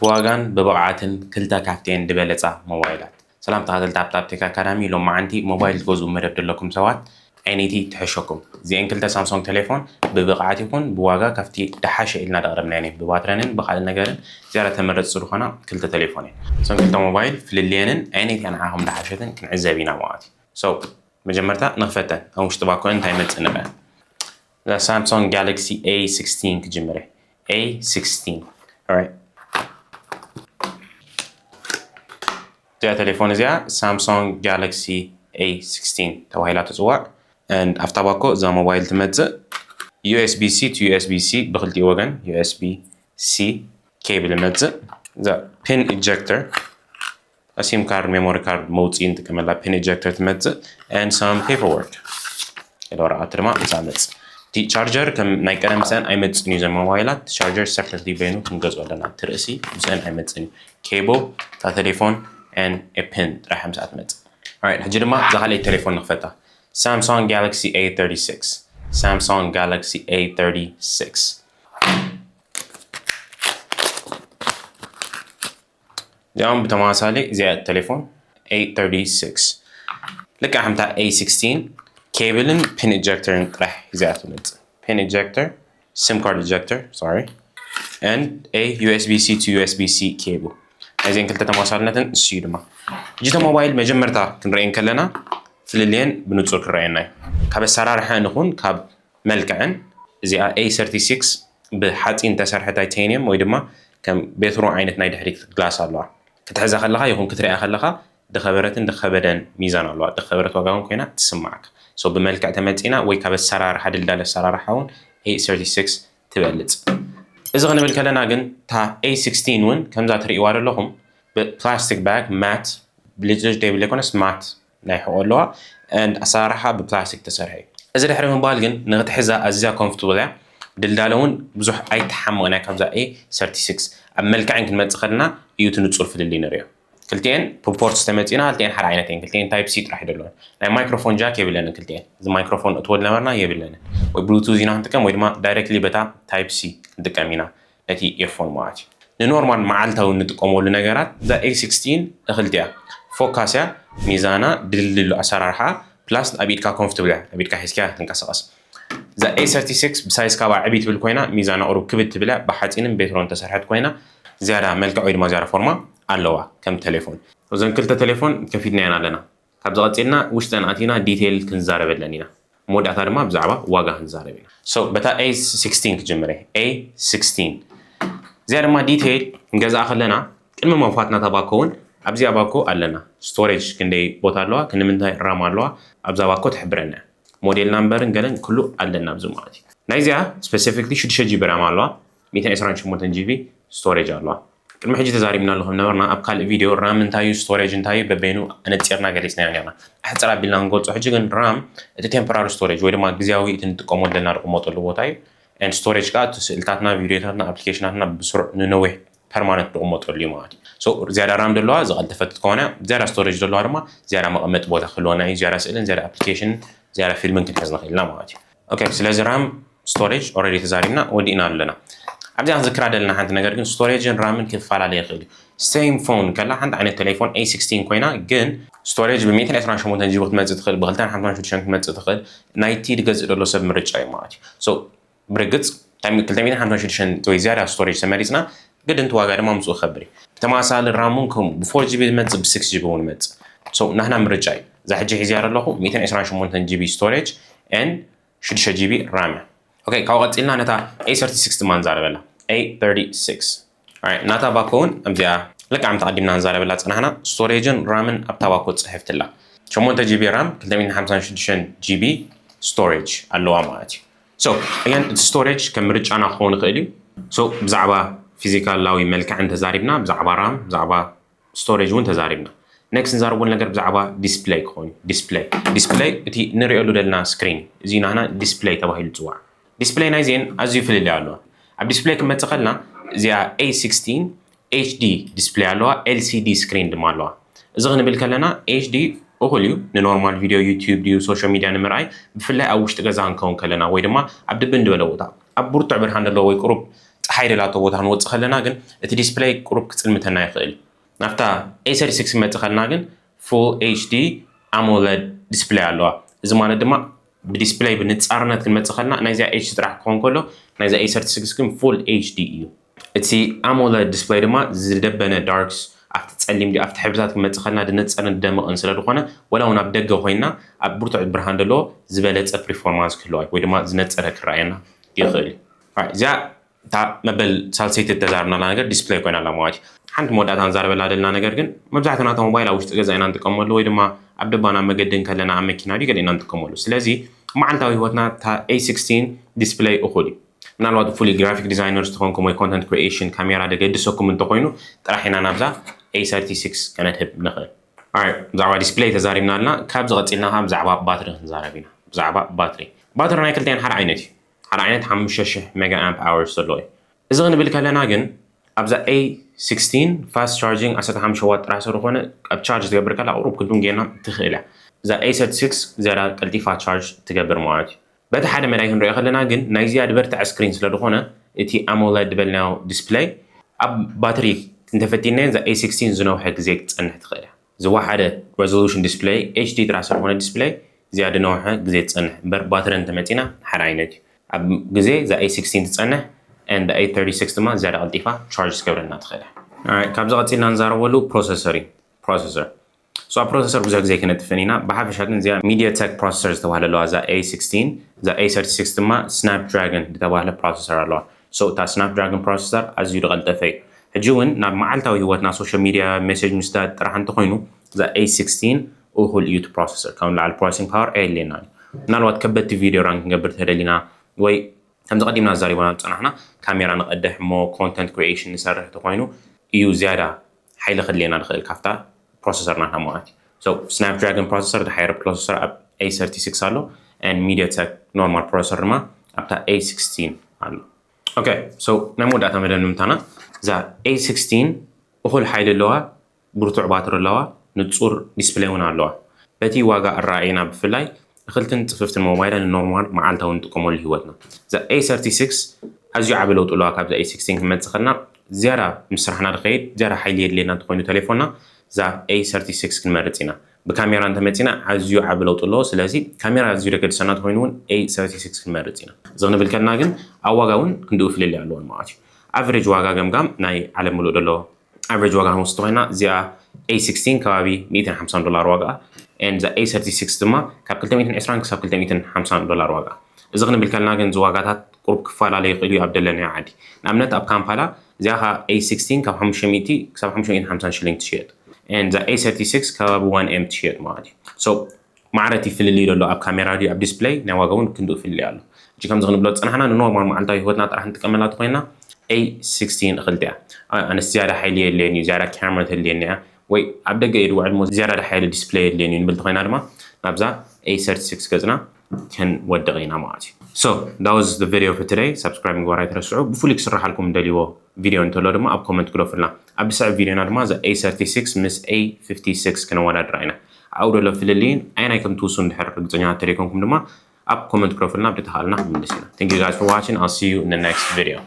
ብዋጋን ብብቕዓትን ክልተ ካብተን ዝበለጻ ሞባይላት። ሰላም ተኸታተልቲ ሃብታም ቴክ ኣካዳሚ፣ ሎማዓንቲ ሞባይል ትገዝኡ መደብ ዘለኩም ሰባት ዓይነይቲ ትሕሸኩም። እዚአን ክልተ ሳምሶንግ ቴሌፎን ብብቕዓት ይኹን ብዋጋ ካብቲ ደሓሸ ኢልና ደቕረብናየን እየን። ብባትረንን ብኻልእ ነገርን ዝያዳ ተመረፅቲ ዝኾና ክልተ ቴሌፎን እየን። እዞን ክልተ ሞባይል ፍልልየንን ዓይነይቲ ንዓኹም ደሓሸትን ክንዕዘብ ኢና ማለት እዩ። So መጀመርታ ንኽፈተን ኣብ ውሽጢ ባኮ እንታይ መፅእ ንርአ። እዛ ሳምሶንግ ጋላክሲ A sixteen ክጅምር እየ። A sixteen። Alright። እዚኣ ቴሌፎን እዚኣ ሳምሶንግ ጋላክሲ A sixteen ተባሂላ ትፅዋዕ። And ኣብታ ባኮ እዛ ሞባይል ትመፅእ U S B C to U S B C ብክልቲኡ ወገን U S B C cable ይመፅእ። እዛ ፒን ኢጀክተር ሲም ካርድ፣ ሜሞሪ ካርድ መውፅኢ ንጥቀመላ ፒን ኢጀክተር ትመፅእ። And some paperwork፣ ገለ ወረቓት ድማ ምሳ መፅእ። እቲ ቻርጀር ከም ናይ ቀደም ምሰን ኣይመፅን እዩ። ዘን ሞባይላት ቻርጀር ሰፐሬትሊ በይኑ ክንገዝኦ ኣለና። እቲ ርእሲ ምሰን ኣይመፅን እዩ። ኬብል፣ እታ ቴሌፎን፣ and ፒን ጥራሕ ምሳ ትመፅእ። Alright፣ ሕጂ ድማ እዛ ካልኣይቲ ቴሌፎን ንኽፈታ። ሳምሶንግ ጋላክሲ A thirty-six። ሳምሶንግ ጋላክሲ A thirty-six። እዚኦም ብተመሳሳሊ እዚኣ ቴሌፎን A thirty-six ልክዕ ከምታ A sixteen ኬብልን ፒን ኢጀክተርን ጥራሕ እዚኣ ትመፅእ። ፒን ኢጀክተር፣ ሲም ካርድ ኢጀክተር፣ sorry፣ and a U S B C to U S B C cable። ናይዚን ክልተ ተመሳሳልነትን እሱ እዩ ድማ። ሕጂ እተ ሞባይል መጀመርታ ክንርእየን ከለና ፍልልየን ብንጹር ክረኣየና እዩ። ካብ ኣሰራርሓ ንኹን ካብ መልክዐን፣ እዚኣ A thirty-six ብሓጺን ተሰርሐ ታይቴኒየም ወይ ድማ ከም ቤትሮ ዓይነት ናይ ድሕሪት ግላስ ኣለዋ። ክትሕዛ ከለኻ ይኹን ክትሪኣ ከለኻ ድኸበረትን ድኸበደን ሚዛን ኣለዋ። ድኸበረት ዋጋ እውን ኮይና ትስማዓካ። So ብመልክዕ ተመጺና ወይ ካብ ኣሰራርሓ ድልዳለ ኣሰራርሓ እውን A thirty-six ትበልጽ። እዚ ክንብል ከለና ግን እታ A sixteen እውን ከምዛ ትርእይዋ ዘለኹም ብፕላስቲክ ባግ ማት ብልጭልጭ ደይብለ ኮነስ ማት ናይ ሕቖ ኣለዋ። And ኣሰራርሓ ብፕላስቲክ ተሰርሐ እዩ። እዚ ድሕሪ ምባል ግን ንክትሕዛ ኣዝያ ኮምፎርታብል እያ። ድልዳለ እውን ብዙሕ ኣይተሓመቕና ካብዛ A thirty-six። ኣብ መልክዐን ክንመጽእ ከለና እዩ እቲ ንጹር ፍልልይ ንርእዮ። ክልቲኤን ፖርት ተመጺና፣ ክልቲኤን ሓደ ዓይነት እየን። ክልቲኤን ታይፕ ሲ ጥራሕ እዩ ዘለወን። ናይ ማይክሮፎን ጃክ የብለንን ክልቲኤን። እዚ ማይክሮፎን እትወል ነበርና የብለንን። ወይ ብሉቱዝ ኢና ክንጥቀም ወይ ድማ ዳይሬክትሊ በታ ታይፕ ሲ ክንጥቀም ኢና ነቲ ኤርፎን ማለት እዩ። ንኖርማል መዓልታዊ እንጥቀመሉ ነገራት እዛ A sixteen እኽልቲ እያ። ፎካስ እያ፣ ሚዛና፣ ድልድሉ ኣሰራርሓ፣ ፕላስ ኣብ ኢድካ ኮምፎርታብል እያ፣ ኣብ ኢድካ ሒዝካ ትንቀሳቐስ። እዛ A thirty-six ብሳይዝ ካባ ዕብይ ትብል ኮይና፣ ሚዛና ቁሩብ ክብድ ትብል እያ፣ ብሓጺንን ቤትሮን ተሰርሐት ኮይና፣ ዝያዳ መልክዕ ወይ ድማ ዝያዳ ፎርማ ኣለዋ ከም ቴሌፎን። እዘን ክልተ ቴሌፎን ከፊትናየን ኣለና። ካብዚ ቀጺልና ውሽጠን ኣቲና ዲቴይል ክንዛረበለን ኢና። መወዳእታ ድማ ብዛዕባ ዋጋ ክንዛረብ ኢና። So በታ A sixteen ክጅምር እየ። A sixteen እዚኣ ድማ ዲቴይል ክንገዝኣ ከለና ቅድሚ ምኽፋትና እታ ባኮ እውን ኣብዚኣ ባኮ ኣለና። ስቶሬጅ ክንደይ ቦታ ኣለዋ፣ ክንምንታይ ራም ኣለዋ፣ ኣብዛ ባኮ ትሕብረና እያ። ሞዴል ናምበርን ገለን ኩሉ ኣለና ኣብዚ ማለት እዩ። ናይዚኣ ስፔሲፊክሊ ሽዱሽተ ጂቢ ራም ኣለዋ፣ ሚእትን ዕስራን ሸሞንተን ጂቢ ስቶሬጅ ኣለዋ። ቅድሚ ሕጂ ተዛሪብና ኣለኹም ነበርና ኣብ ካልእ ቪድዮ ራም እንታይ እዩ፣ ስቶሬጅ እንታይ እዩ፣ በበይኑ ኣነጺርና ገሊጽናዮ ነርና። ኣሕጽር ኣቢልና ክንገልጾ፣ ሕጂ ግን ራም እቲ ቴምፖራሪ ስቶሬጅ ወይ ድማ ግዝያዊ እቲ ንጥቀመሉ ዘለና ንቕመጠሉ ቦታ እዩ። And ስቶሬጅ ከኣ እቲ ስእልታትና፣ ቪድዮታትና፣ ኣፕሊኬሽናትና ብስሩዕ ንነዊሕ ፐርማነንት ንቕመጠሉ እዩ ማለት እዩ። So ዝያዳ ራም ዘለዋ ዝቐልጠፈት ክትከውን እያ፣ ዝያዳ ስቶሬጅ ዘለዋ ድማ ዝያዳ መቐመጢ ቦታ ክህልወና እዩ፣ ዝያዳ ስእልን ዝያዳ ኣፕሊኬሽንን ዝያዳ ፊልምን ክንሕዝ ንኽእል ኢና ማለት እዩ። ኦኬ፣ ስለዚ ራም ስቶሬጅ ኦልሬዲ ተዛሪብና ወዲእና ኣለና። ኣብዚኣ ክንዝክራ ዘለና ሓንቲ ነገር ግን ስቶሬጅን ራምን ክፈላለ ይኽእል እዩ። ሴም ፎን ከላ ሓንቲ ዓይነት ቴሌፎን A sixteen ኮይና ግን ስቶሬጅ ብ256 ጂቢ ክትመጽእ ትኽእል፣ ብ256 ክትመጽእ ትኽእል፣ ናይቲ ዝገዝእ ዘሎ ሰብ ምርጫ እዩ ማለት እዩ። So ብርግጽ ክልተ ሚእትን ሓምሳን ሽዱሽተን ወይ ዝያዳ ስቶሬጅ ተመሪጽና ግድን እቲ ዋጋ ድማ ምስኡ ክኸብር እዩ። ብተመሳሳሊ ራም እውን ከምኡ ብ ፎር ጂቢ ዝመጽእ ብ ሲክስ ጂቢ እውን ይመጽእ። So ናህና ምርጫ እዩ። እዛ ሕጂ ሒዝያ ዘለኹ ሚእትን ዕስራን ሸሞንተን ጂቢ ስቶሬጅ and ሽዱሽተ ጂቢ ራም እያ። ኦኬ፣ ካብኡ ቀጺልና ነታ A thirty-six ድማ ንዛረበላ። A thirty-six። Alright፣ ናታ ባኮ እውን ኣብዚኣ ልክዕ ከምቲ ኣቐዲምና ንዛረበላ ጸናሕና፣ ስቶሬጅን ራምን ኣብታ ባኮ ጽሕፍትላ። ሸሞንተ ጂቢ ራም፣ ክልተ ሚእትን ሓምሳን ሽዱሽተን ጂቢ ስቶሬጅ ኣለዋ ማለት እዩ። So again፣ እቲ ስቶሬጅ ከም ምርጫና ክኸውን ይኽእል እዩ። So ብዛዕባ ፊዚካላዊ መልክዕን ተዛሪብና፣ ብዛዕባ ራም፣ ብዛዕባ ስቶሬጅ እውን ተዛሪብና። ኔክስት ንዛረበሉ ነገር ብዛዕባ ዲስፕሌይ ክኸውን እዩ። ዲስፕሌይ፣ ዲስፕሌይ እቲ ንሪኦሉ ዘለና ስክሪን፣ እዚ ናህና ዲስፕሌይ ተባሂሉ ይፅዋዕ። ዲስፕሌይ ናይዚኤን ኣዝዩ ፍልልይ ኣለዋ። ኣብ ዲስፕሌይ ክንመፅእ ከለና እዚኣ A sixteen HD ዲስፕሌይ ኣለዋ፣ LCD ስክሪን ድማ ኣለዋ። እዚ ክንብል ከለና HD እኹል እዩ ንኖርማል ቪድዮ፣ ዩቲዩብ ድዩ ሶሻል ሚድያ ንምርኣይ፣ ብፍላይ ኣብ ውሽጢ ገዛ ክንከውን ከለና ወይ ድማ ኣብ ድብን ዝበለ ቦታ ኣብ ብርቱዕ ብርሃን ዘለዎ ወይ ቁሩብ ፀሓይ ደላቶ ቦታ ክንወፅእ ከለና ግን እቲ display ቁሩብ ክፅልምተና ይኽእል እዩ። ናብታ A thirty six ክንመፅእ ከለና ግን full HD AMOLED display ኣለዋ። እዚ ማለት ድማ ብ display ብንፃርነት ክንመፅእ ከለና ናይዚኣ HD ጥራሕ ክኸውን ከሎ ናይዛ A thirty six ግን full HD እዩ። እቲ AMOLED display ድማ ዝደበነ darks ኣብቲ ፀሊም ድዩ ኣብቲ ሕብርታት ክንመፅእ ከለና ዝነፀረን ዝደመቐን ስለ ዝኾነ ወላ እውን ኣብ ደገ ኮይና ኣብ ብርቱዕ ብርሃን ዘለዎ ዝበለፀ performance ክህልዋ ወይ ድማ ዝነፀረ ክረኣየና ይኽእል እዩ። Alright፣ እዚኣ እታ መበል ሳልሰይቲ እተዛረብናላ ነገር display ኮይና ኣላ ማለት እዩ። ሓንቲ መወዳእታ ንዛረበላ ዘለና ነገር ግን መብዛሕትና እታ ሞባይል ኣብ ውሽጢ ገዛ ኢና ንጥቀመሉ ወይ ድማ ኣብ ደባና መገዲ እንከለና ኣብ መኪና ድዩ ገለ ኢና ንጥቀመሉ። ስለዚ መዓልታዊ ህይወትና እታ A sixteen display እኹል እዩ። ምናልባት fully graphic designer ዝተኾንኩም ወይ content creation ካሜራ ደገድሰኩም እንተኾይኑ ጥራሕ ኢና ናብዛ A thirty six ከነድህብ ንኽእል። Alright፣ ብዛዕባ display ተዛሪብና ኣለና። ካብዚ ቀፂልና ከዓ ብዛዕባ ባትሪ ክንዛረብ ኢና። ብዛዕባ ባትሪ፣ ባትሪ ናይ ክልቲኣን ሓደ ዓይነት እዩ። ሓደ ዓይነት ሓሙሽተ ሽሕ mega amp hours ዘለዎ እዩ። እዚ ክንብል ከለና ግን ኣብዛ A sixteen fast charging ዓሰርተ ሓሙሽተ ዋት ጥራሕ ስለ ዝኾነ ኣብ ቻርጅ ትገብር ከላ ቁሩብ ክዱን ጌና ትኽእል እያ። እዛ A thirty six ዝያዳ ቀልጢፋ ቻርጅ ትገብር ማለት እዩ። በቲ ሓደ መዳይ ክንሪኦ ከለና ግን ናይ ዝያድ በርትዐ ስክሪን ስለ ዝኾነ እቲ AMOLED ዝበልናዮ display ኣብ ባትሪ እንተፈቲናዮ እዛ A sixteen ዝነውሐ ግዜ ክትፀንሕ ትኽእል እያ። ዝወሓደ resolution display HD ጥራሕ ስለ ዝኾነ display ዝያድ ነውሐ ግዜ ትፀንሕ እምበር ባትሪ እንተመፂና ሓደ ዓይነት እዩ። ኣብ ግዜ እዛ A sixteen ትፀንሕ and A thirty six ድማ ዝያዳ ቀልጢፋ ቻርጅ ትገብረና ትኽእል እያ። Alright፣ ካብዚ ቀፂልና ንዛረበሉ processor እዩ። Processor so ኣብ processor ብዙሕ ግዜ ክነጥፍን ኢና። ብሓፈሻ ግን እዚኣ MediaTek processor ዝተባህለ ኣለዋ እዛ A sixteen፣ እዛ A thirty six ድማ Snapdragon ዝተባህለ processor ኣለዋ። So እታ Snapdragon processor ኣዝዩ ዝቐልጠፈ እዩ። ሕጂ እውን ናብ መዓልታዊ ህይወትና social media message ምስዳድ ጥራሕ እንተኾይኑ እዛ A sixteen እኹል እዩ እቲ processor። ካብ ንላዕሊ processing power ኣየድልየናን እዩ። ምናልባት ከበድቲ ቪድዮ run ክንገብር ተደሊና ወይ ከምዚ ቀዲምና ዝዛሪቦና ዝፀናሕና ካሜራ ንቐድሕ እሞ content creation ንሰርሕ ተኾይኑ እዩ ዝያዳ ሓይሊ ከድልየና ንኽእል ካብታ processor ናትና ማለት እዩ። So Snapdragon processor ዝሓየረ processor ኣብ A thirty six ኣሎ and MediaTek normal processor ድማ ኣብታ A sixteen ኣሎ። Okay፣ so ናይ መወዳእታ መደምደምታና እዛ A sixteen እኹል ሓይሊ ኣለዋ፣ ብርቱዕ ባትሪ ኣለዋ፣ ንጹር display እውን ኣለዋ። በቲ ዋጋ ኣረኣእና ብፍላይ እኽልትን ጽፍፍትን ሞባይል ንኖርማል መዓልታዊ ንጥቀመሉ ህይወትና። እዛ A thirty six ኣዝዩ ዓቢ ለውጢ ኣለዋ። ካብዛ A sixteen ክንመጽእ ከለና ዝያዳ ምስ ስራሕና ድኸይድ ዝያዳ ሓይሊ የድልየና እንተኾይኑ ቴሌፎንና እዛ A thirty six ክንመርጽ ኢና። ብካሜራ እንተመጺና ኣዝዩ ዓቢ ለውጢ ኣለዎ። ስለዚ ካሜራ ኣዝዩ ደገድሰና እንተኾይኑ እውን A thirty six ክንመርጽ ኢና። እዚ ክንብል ከለና ግን ኣብ ዋጋ እውን ክንድኡ ፍልልይ ኣለዎን ማለት እዩ። ኣቨሬጅ ዋጋ ገምጋም ናይ ዓለም ምሉእ ዘሎ ኣቨሬጅ ዋጋ ክንወስድ ኮይና እዚኣ A sixteen ከባቢ ሚእትን ሓምሳን ዶላር ዋጋ and እዛ A thirty six ድማ ካብ ክልተ ሚእትን ዕስራን ክሳብ ክልተ ሚእትን ሓምሳን ዶላር ዋጋ። እዚ ክንብል ከለና ግን እዚ ዋጋታት ቁሩብ ክፈላለ ይኽእል እዩ ኣብ ደለናዮ ዓዲ። ንኣብነት ኣብ ካምፓላ እዚኣ ኸዓ A sixteen ካብ ሓሙሽተ ሚእቲ ክሳብ ሓሙሽተ ሚእትን ሓምሳን ሽሊንግ ትሽየጥ and እዛ A thirty six ከባቢ one M ትሽየጥ ማለት እዩ። So ማዕረ እቲ ፍልልይ ዘሎ ኣብ ካሜራ ድዩ ኣብ ዲስፕለይ ናይ ዋጋ እውን ክንድኡ ፍልልይ ኣሎ። ሕጂ ከምዚ ክንብሎ ዝፀናሕና ንኖርማል መዓልታዊ ህይወትና ጥራሕ ንጥቀመላ እንተኮይና A sixteen እኽልቲ እያ። ኣነስ ዝያዳ ሓይሊ የድልየኒ እዩ ዝያዳ ካሜራ ተድልየኒ እያ ወይ ኣብ ደገ እየ ዝውዕል እሞ ዝያዳ ሓይሊ ዲስፕለይ የድልየኒ እዩ ንብል እንተኮይና ድማ ናብዛ A thirty six ገፅና ክንወድቕ ኢና ማለት እዩ። So that was the video for today። ሳብስክራይብ ምግባር ኣይትረስዑ። ብፍሉይ ክስርሓልኩም ደልይዎ ቪድዮ እንተሎ ድማ ኣብ ኮመንት ግደፉልና። ኣብ ዝስዕብ ቪድዮና ድማ እዛ A thirty six ምስ A fifty six ክነወዳድራ ኢና። ኣብኡ ዘሎ ፍልልይን ኣየናይ ከም ትውስኑ ድሕር ርግፀኛታት ተደይኮንኩም ድማ ኣብ ኮመንት ግደፉልና፣ ብድተኻእልና ክንምልስ ኢና። Thank you guys for watching. I'll see you in the next video.